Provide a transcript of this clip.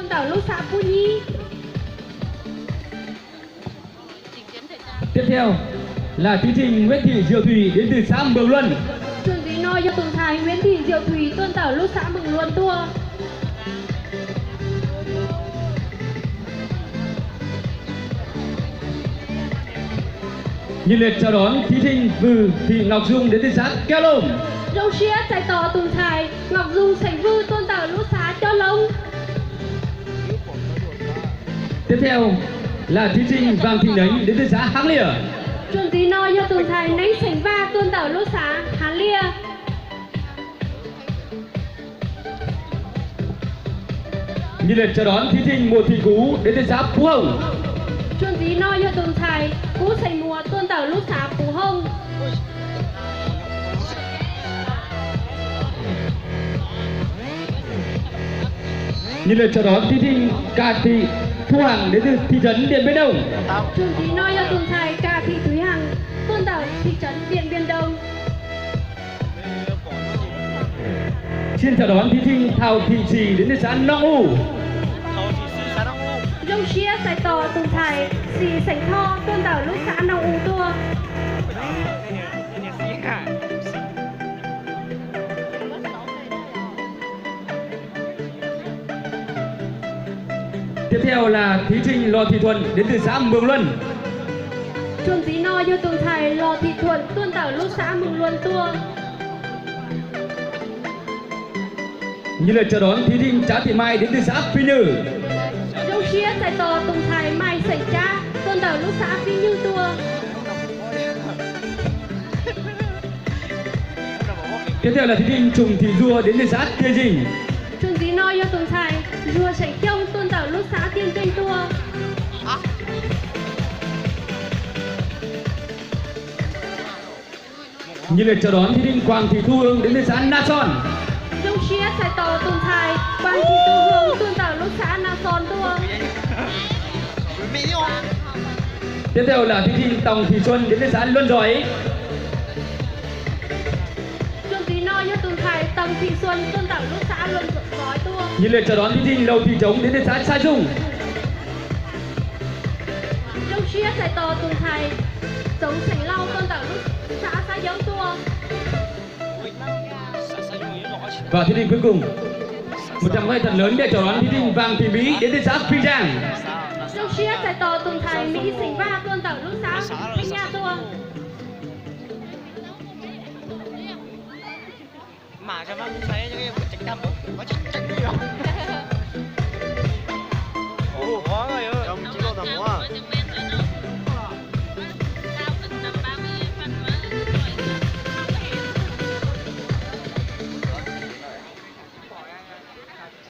tuaj ntawm lub xã Phú Nhí. Tiếp theo là thí sinh Nguyễn Thị Diệu Thủy đến từ xã Mường Luân. Trường dĩ no yog tus ntxhais Nguyễn Thị Diệu Thủy tuaj ntawm lub xã Mường Luân tuaj. Nhiệt liệt chào đón thí sinh Vư Thị Ngọc Dung đến từ xã Keo Lông. Zoo siab txais tos tus ntxhais Ngọc Dung xeem Vư tuaj ntawm lub xã Coj Loob. Tiếp theo là thí sinh Vàng Thị Nến đến từ xã Háng Lier. Trường dĩ no yog tus ntxhais Neeb xeem Vaj tuaj ntawm lub xã Háng Lier. Nhiệt liệt chào đón thí sinh Mùa Thị Cú đến từ xã Phú Hồng. Trường dĩ no yog tus ntxhais Kub xeem Muas tuaj ntawm lub xã Phú Hồng. Nhiệt liệt chào đón thí sinh Cà Thị Thu Hằng đến từ thị trấn Điện Biên Đông. Trường dĩ no yog tus ntxhais Cà Thị Thúy Hằng tuaj ntawm thị trấn Điện Biên Đông. Xin chào đón thí sinh Thào Thị Sì đến từ xã Nong U. Zoo siab txais tos tus ntxhais Xis xeem Thoj tuaj ntawm lub xã Nong U tuaj. Tiếp theo là thí sinh Lò Thị Thuận đến từ xã Mường Luân. Trường dĩ no yog tus ntxhais Lò Thị Thuận tuaj ntawm lub xã Mường Luân tuaj. Nhiệt liệt chào đón thí sinh Trá Thị Mai đến từ xã Phi Như. Zoo siab txais tos tus ntxhais Mai xeem Tsab tuaj ntawm lub xã Phi Như tuaj. Tiếp theo là thí sinh Trùng Thị Dua đến từ xã Tiên Dinh. Trường dĩ no yog tus ntxhais Zuag xeem Xyooj tuaj ntawm lub xã Tiên Dinh tuaj. Nhiệt liệt chào đón thí sinh Quảng Thị Thu Hương đến từ xã Na Son. Zoo siab txais tos tus ntxhais Quảng Thị Thu Hương tuaj ntawm lub xã Na Son tuaj. Tiếp theo là thí sinh Tòng Thị Xuân đến từ xã Luân Giỏi. Trường dĩ no yog tus ntxhais Tòng Thị Xuân tuaj ntawm lub xã Luân Giỏi tuaj. Nhiệt liệt chào đón thí sinh Lầu Thị Trống đến từ xã Sa Dung. Zoo siab txais tos tus ntxhais Txoov xeem Lauj tuaj ntawm lub xã Xab Yoob tuaj. Và thí sinh cuối cùng, một tràng tay thật lớn để chào đón thí sinh Vàng Thị Mỹ đến từ xã Phi Giang. Zoo siab txais tos tus ntxhais Mim xeem Vaj tuaj ntawm lub xã Phib Nyaj tuaj.